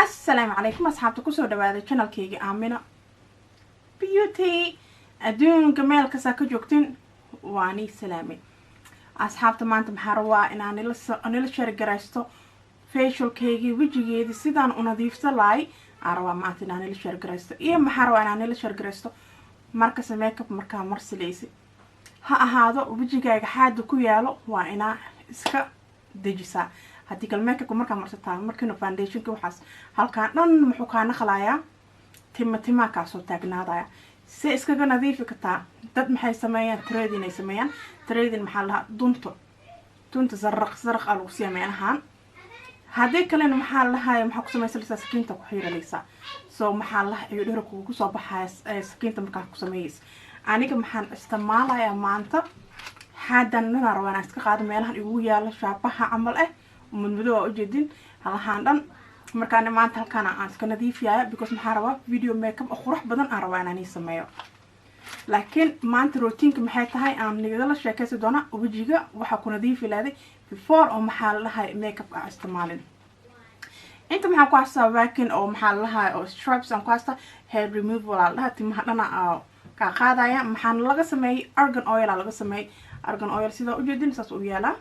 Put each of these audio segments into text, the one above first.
Assalaamu calaykum asxaabta, kusoo dhawaada channelkayga Aamina Beauty. Adduunka meel kastaa ka joogtin, waa nii salaamay asxaabta. Maanta maxaa rabaa inaan nila share garaysto facialkaygii, wejigeedii sidaan u nadiifsa lahay aan rabaa maanta inaan nila share garaysto. Iyo maxaa rabaa inaan nila share garaysto? Markasta makeup markaa marsilaysa ha ahaado, wejigaaga xaada ku yaalo waa inaa iska dejisaa. Haddii kale makeupka markaa marsataa, markiina foundationka waxaas halkaan dhan muxuu kaa naqlayaa? Tima timaa kaasoo taagnaadaya. See iskaga nadiifi kartaa? Dad maxay sameeyaan? Threading ay sameeyaan. Threading maxaa lahaa? Dunto dunta zaraq zaraq aa lagu siiya meelahaan. Haddii kalena maxaa lahaya? Maxaa ku samaysanaysaa? Sakiinta ku xiiralaysaa. So maxaa laha ayuu dhera kugu soo baxaya sakiinta markaa ku sameeyeysa. Aniga maxaan isticmaalayaa maanta? Xaadan dhanaa rabaa inaan iska qaado, meelahan igu yaalo shaabaha camal ah, mudmadow aa ujeedin halahaan dhan. Markaana maanta halkaan aan iska nadiifiyaya, because maxaa rabaa? Video makeup oo qurux badan aan rabaa inaan ii sameeyo. Laakiin maanta routineka maxay tahay aan nigala sheekaysi doona? Wejiga waxaa ku nadiifi lahday before oo maxaa la dhahay makeup aan isticmaalin. Inta maxaan ku haystaa? Vacuum oo maxaa la dhahay oo strips aan ku haystaa, hair removal aa la dhahaa. Timaha dhana aa kaa qaadaya. Maxaana laga sameeyey? Argan oil aa laga sameeyey. Argan oil sidaa ujeedin saas u yaalaa.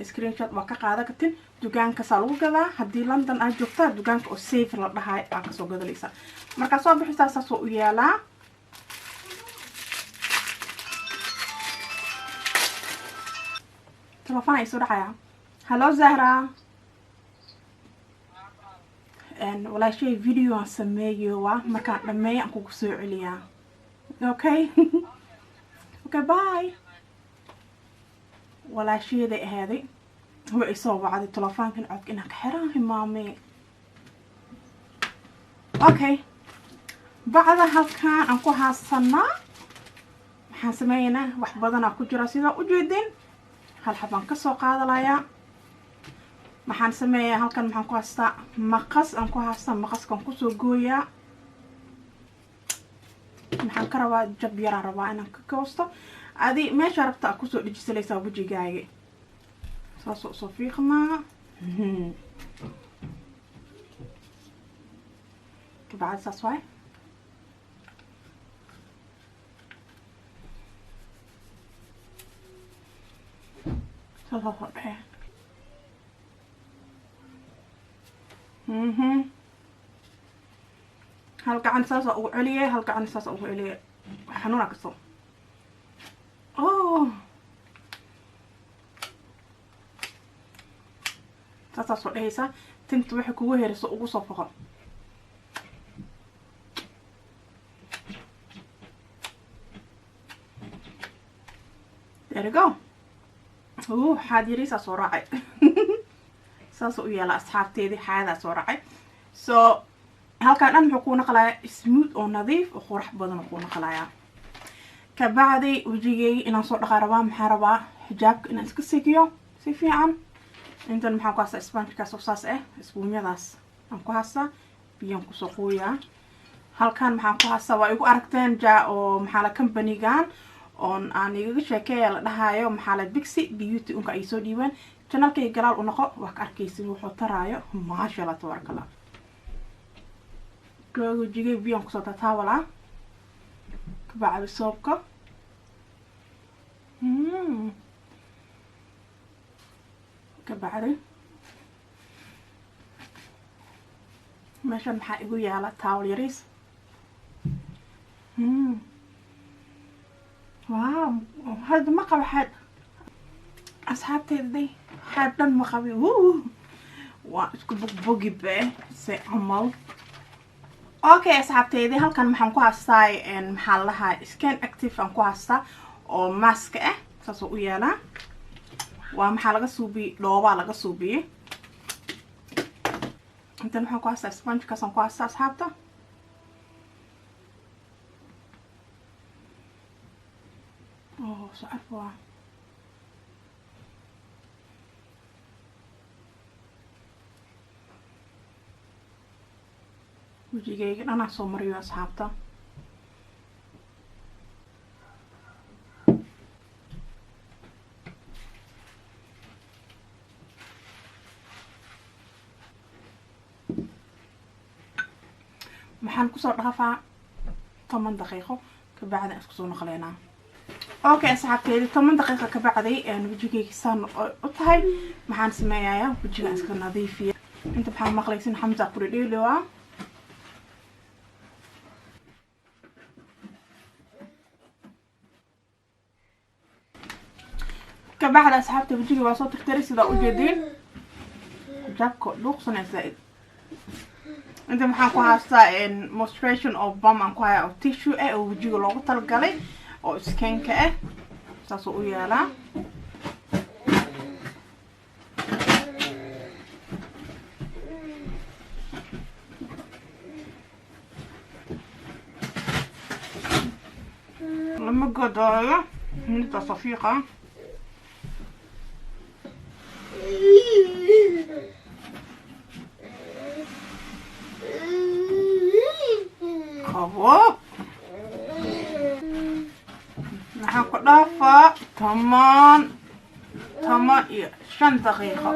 Screenshot waa ka qaadan kartin. Dukaankaasaa lagu gadaa. Haddii London aad joogtaa, dukaanka oo Safe la dhahay aa kasoo gadalaysaa. Markaa soo bixisaa, saas oo u yaalaa. Telefon ay soo dhacaya. Hallo Zahra, walaashay, video aan sameeyo, waa markaan dhameeyo aan kugu soo celiyaa. Okay, bye. Walaashayaday ahaaday, way isoo wacday. Telefoonkan codka inaan ka xiraan himaame. Okay, bacda halkaan aan ku haasanaa. Maxaan sameeyeynaa? Wax badanaa ku jira sidaa ujeedin. Hal xabaan kasoo qaadalayaa. Maxaan sameeyaa? Halkan maxaan ku haystaa? Maqas aan ku haystaa. Maqaskaan kusoo gooyaa. Maxaan ka rabaa? Jab yaraan rabaa inaan ka goosto. Adi meesha rabta a kusoo dhejisanaysaa wejigaaga. Saasoo usoo fiiqnaa. Kabacdi saas waay. Saas oo dhehe. Hal gacan saasa ugu celiyay, hal gacan saasa ugu celiyay. Xanuuna kasto. Oh, saasaa soo dhehaysaa. Tinta waxay kugu herayso ugu soo foqo. There you go. Xaad yariisaa soo raacay. Saasoo u yaala asxaabteedii, xaadaa soo raacay. So halkaan dhan muxuu kuu naqlayaa? Smooth oo nadiif oo qurax badan oo kuu naqlayaa. Kabacdi wejigeyga inaan soo dhaqaa rabaa. Maxaa rabaa? Xijaabka inaan iska sigiyo si fiican. Intan maxaan ku haystaa? Spongekaas oo saas ah, isbuunyadaas aan ku haystaa. Biyaan kusoo qooyaa. Halkan maxaan ku haystaa? Waa igu aragteen ja oo maxaa la companygan oon aan igaga sheekeeya la dhahaayo maxaa la Pixi Beauty unka ay soo dhiibeen. Channelkayga galaal u noqo, waa ka arkaysin wuxuu taraayo. Maasha Allah, tabaaraka Allah. Wejigay biyaan kusoo tataawalaa. Kabacdi soapka. Kabacdi meeshan maxaa igu yaala? Towel yariis. Wow, hadda ma qabo xaad asxaabteeday, xaad dhan ma qabi. Waa isku bogbogi be se camal. Okay asxaabteydii, halkan maxaan ku haystaa? Maxaa la lahaa? Skin Active aan ku haystaa oo maska ah. Saasoo u yaalaa. Waa maxaa laga suubiyey? Dhoobaa laga suubiyey. Intan maxaan ku haystaa? Spongekaasaan ku haystaa asxaabta. Oh, soo carfa waa. Wejigayga dhanaa soo mariyo asxaabta. Maxaan kusoo dhaafaa 10 daqiiqo kabacdi isku soo noqleynaa. Okay asxaabteyda, 10 daqiiqo kabacdi wejigayga saan u tahay. Maxaan sameeyayaa? Wejiga iska nadiifiya. Inta maxaa maqlaysin? Xamza ku dhedheelowaa. Kabacdi asxaabta, wejiga waa soo tirtiray sidaa ujeediin, xijaabka dhuuqsanaya zaaid. Inta maxaan ku haystaa? Moisturization oo balm aan ku hayaa oo tissue ah oo wejiga loogu talagalay oo skinka ah, saasuu u yaalaa. Lama godaayo inta safiiqa. Qabo maxaan ku dhaafaa 15 daqiiqo,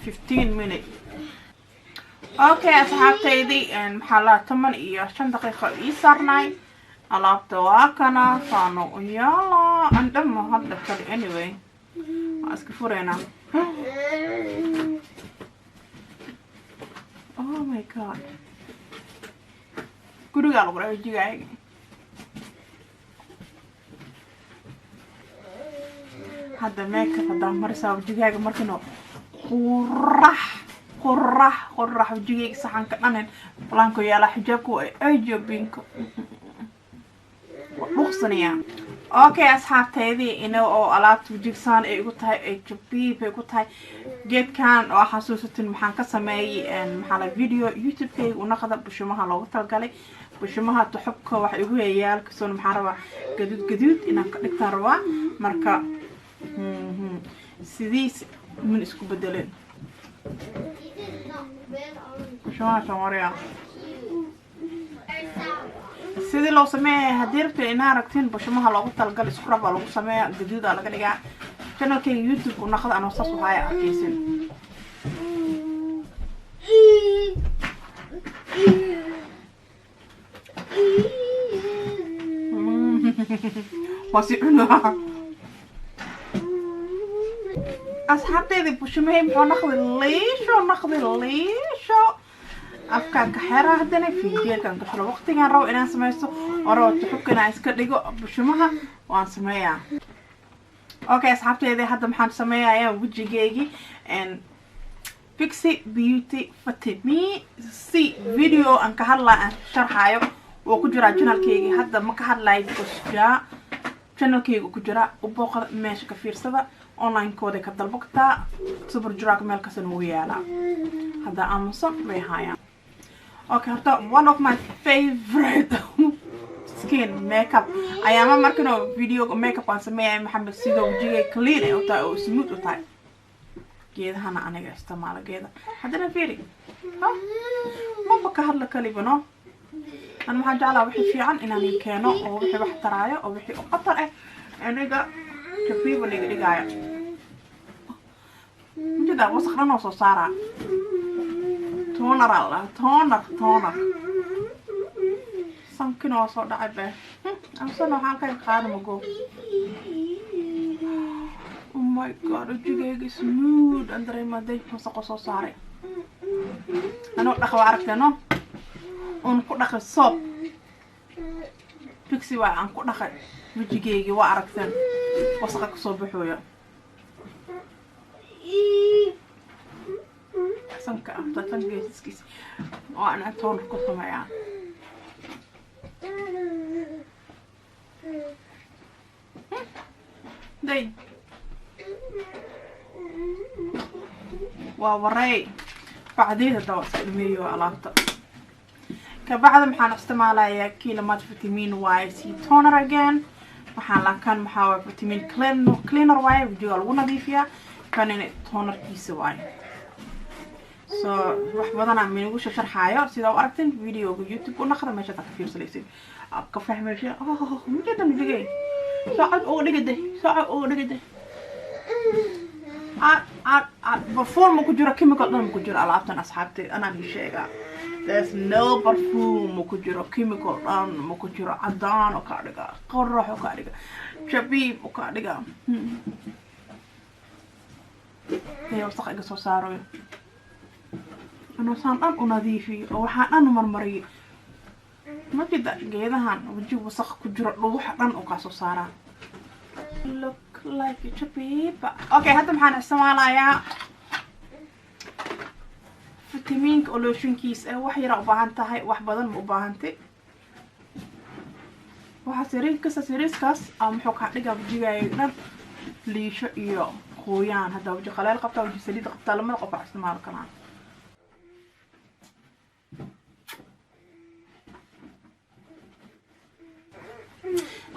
15 minute. Okay asxaabtaydii, maxaa laa 15 daqiiqo ii saarnay alaabta. Waa kana saano u yaala andhama hadda kale. Anyway, waa iska fureynaa. Oh my God, gurigaa lagu dhahay wejigaaga. Hadda makeup haddaa marisaa wejigaaga markino qurax qurax qurax. Wejigayga saxanka dhanen balaanko yaalaa, xijaabka waa ajo binko, waa dhuuqsanayaa. Okay asxaabteydii, ina oo alaabta wejigsaan ay igu tahay, ay jabiib ay ku tahay geedkan oo xasuusatin maxaan ka sameeyey, maxaa la video YouTube-kayga unaqda bushumaha loogu talagalay, bushumaha tuxubka wax igu yayaal kasoon. Maxaan rabaa? Gaduud gaduud inaan ka dhigtaan rabaa. Marka sidiis min isku bedeleen bushumaha soomaaliya sidii loo sameeyay. Haddii rabteen inaa aragtiin bushumaha loogu talagalay, isku rab lagu sameeya, gaduudaa laga dhigaa, channelkayga YouTube unaqda anoo saas u haya arkaysin. Waa si cunaa asxaabteyda. Bushumahay muxuu naqday? Liisho naqday, liisho. Afkaan ka xeraa, haddana fiijeerkaan ka xiro. Waqtigaan rabo inaan sameysto oo rabo tuxubka inaan iska dhigo bushumaha, waan sameeyaa. Okay asxaabteyda, hadda maxaan sameeyayaa? Wejigeygii Pixi Beauty Vitamin C video aan ka hadlaa, aan sharxaayo, wuu ku jiraa channelkeygi. Hadda ma ka hadlayo because jaa channelkeyga ku jira. U booqda meesha, ka fiirsada. Online-kooda ka dalbo kartaa, Superdrug meel kastana wuu yaalaa, hadda Amazon way haayaan. Okay, horta one of my favorite skin makeup ayaama markano video makeup aan sameeyay Maxamed sidoo wejigay clean ay u tahay oo smooth u tahay. Geedahana aniga isticmaalo geeda. Haddana fiiri, ha maba ka hadla kaliba no. Ana waxaan jeclaa wixii fiican inaan ii keeno oo wixii wax taraayo oo wixii u qatar ah aniga jabiiba liga dhigaayo. Mujida wasaq dhan oo soo saaraa. Toner aa la dhahaa, toner, toner. Sankina waa soo dhacay be amsana waxaan ka qaada mago. Oh my God, wejigayga smooth aan dareemaday, wasaqo soo saaray. Anoo dhaqa waa aragtee no, un ku dhaqay soap Pixi waa aan ku dhaqay wejigeygii, waa aragteen wasaqa kasoo baxooya sanka afta tan geesaskiisa. Waa inaan toner ku sameeyaa. Day waa waray bacdeed. Hadda waa iska dhameeyo alaabta. Kabacdi maxaan isticmaalayaa? Kilomat vitamin Y C toner again. Waxaan lakan maxaa waay? Vitamin cleaner waaye, wejiga lagu nadiifiyaa. Kanina tonerkiisa waaye. So wax badanaa minagu sharxaayo sidaa u aragteen videoga YouTube u naqda, meeshaad ka fiirsanaysid, aad ka fahmaysa. Oh, mujeedan wejigay saacad uga dhigade, saacad uga dhigade. Aad aad aad barfuun ma ku jiro, chemical dhan ma ku jiro alaabtan asxaabteed, anaan ii sheegaa. There's no perfume ma ku jiro, chemical dhan ma ku jiro. Cadaan oo kaa dhiga, qorax oo kaa dhiga, jabiib oo kaa dhiga. Ee wasaq iga soo saarayo anoo saan dhan u nadiifiyo oo waxaan dhan u marmariyay. Majida geedahan waji wasaq ku jiro, dhuuxa dhan oo kaa soo saaraa. Look like jabiiba. Okay, hadda maxaan isticmaalayaa? Fitamiinka oo lotionkiisa ah. Wax yaraa u baahan tahay, wax badan ma u baahantay. Waxaa sariirkasta sariiskaas a muxuu kaa dhigaa wajigaaga dhan liisho iyo qoyaan. Haddaa waji qaleel qabtaa, waji saliid qabtaa, lamada qof aa isticmaali karaan.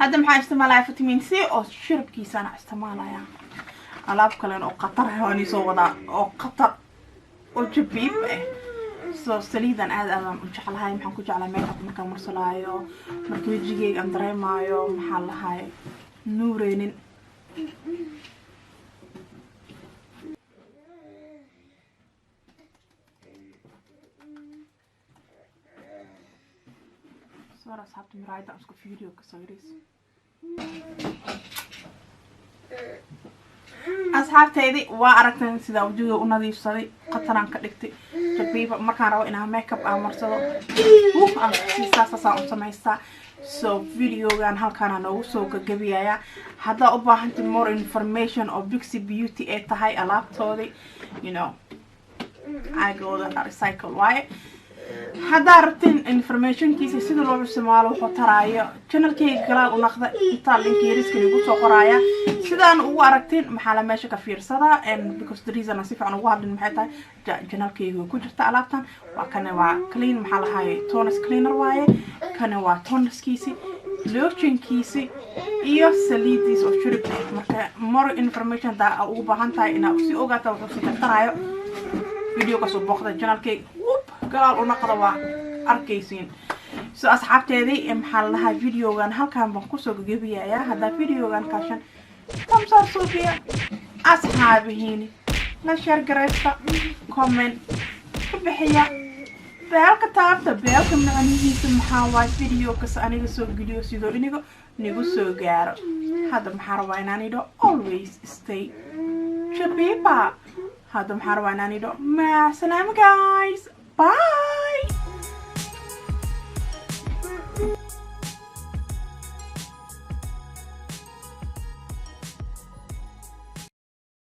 Hadda maxaa isticmaalaya? Vitamin C oo shirabkiisaana isticmaalaya. Alaab kalena oo khatar ah waan soo wadaa, oo khatar oo jabiib ah. So saliidan aad aadaan u jeclahay. Maxaan ku jeclahay? Makeup markaan marsalaayo, marka wejigeyga aan dareemaayo, maxaa lahay, nuureynin. Soo asxaabta, miraayada aan isku fiiriyo kasoo yariis. Asxaabtaydi, waa aragteen sidaa wajiga u nadiifsaday, khataraan ka dhigtay, jabiiba. Markaan rabo inaan makeup aan marsado, aan saasasaan u samaystaa. So videogan halkaana noogu soo gagabiyayaa. Haddaa u baahantay more information oo Pixi Beauty ay tahay alaabtoodii, caagooda recycle waaye. Haddaa rabtin informationkiisa, sida loo isticmaalo, wuxuu taraayo, channelkayga galaal u naqda. Intaa linka yariiskan igu soo qoraaya sidaan ugu aragtin. Maxaa la meesha ka fiirsadaa? And because the reason aan si fiican ugu hadlin maxay tahay, channelkayga ku jirta alaabtan. Waa kane, waa clean, maxaa lahaye, toner cleaner waaye. Kane waa tonerkiisi, lotionkiisi iyo saliidiis oo shurib. Marka more information hadaa ugu baahan tahay inaad usii ogaata wuxuu sii tartaraayo, video kasoo booqda channelkayga, whoop, galaal u naqda, waa arkaysiin. So asxaabteedii, maxaa la dhahaa, videogan halkan baan kusoo gagabiyayaa. Haddaa videogan kaashan, thumbs up suufiya, asxaabihiini la share garaysta, comment ka bixiya, bellka taabta. Bellka macnihiisa maxaa waay? Video kasta aniga soo geliyo sidoo inigo nigu soo gaaro. Hadda maxaa rabaa inaan idho? Always stay jabiba. Hadda maxaa rabaa inaan idho? Macsalaama guys, bye.